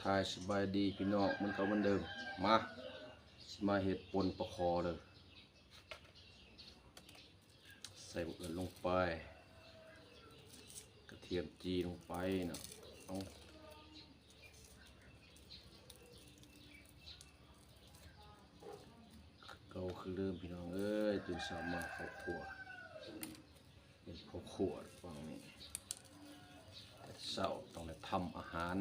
ທາຍສະບາຍດີພີ່ນ້ອງ ມັນເກົ່າມັນເດີມ ມາ ຊິມາເຮັດປົ່ນປາຄໍເດີ. ໃສ່ບັກເອີ່ນລົງໄປ ກະທຽມຈີ່ລົງໄປເນາະ. ເອົາ ເກົ່າຄືເດີມພີ່ນ້ອງເອີຍ ຕື່ນເຊົ້າມາເຂົ້າຄົວ ເປັນພໍ່ຄົວຝັ່ງນີ້ ແຕ່ເຊົ້າຕ້ອງໄດ້ທຳອາຫານ.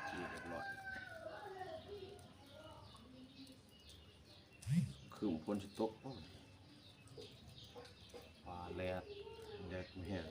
ຈີ່ຮຽບຮ້ອຍ ຄຶ້ມຝົນຊິຕົກ ຟ້າແລດ ແດດແຮງ.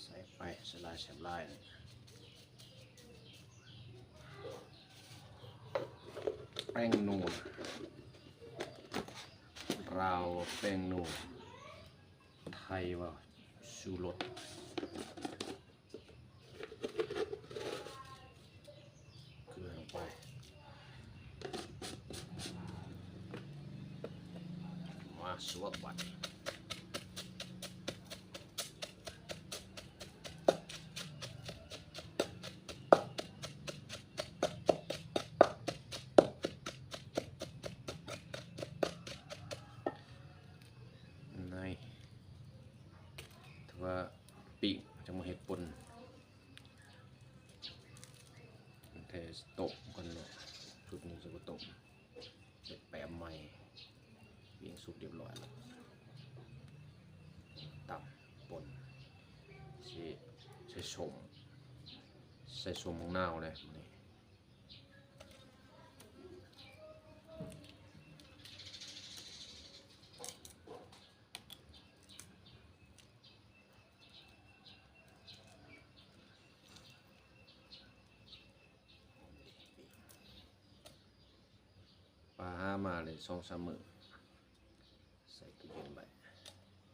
ໃສ່ໄປ ໃສ່ຫຼາຍແຊບຫຼາຍ. ແປ້ງນົວ ລາວວ່າແປ້ງນົວ ໄທວ່າຊູລົດ. ເກືອລົງໄປ ມາສວກບັດ. ໃນ ຖືວ່າປີ້ງ ຈັ່ງມາເຮັດປົ່ນ ແທ້ຕົ້ມກ່ອນເນາະ. ຊຸດນີ້ຊິບໍ່ຕົ້ມ ເຮັດແປມໃໝ່. ປີ້ງສຸກຮຽບຮ້ອຍແລ້ວ ຕຳປົ່ນ ຊິໃສ່ສົ້ມ ໃສ່ສົ້ມໝາກນາວເລີຍມື້ນີ້. ປາຫາມາໄດ້ສອງສາມມື້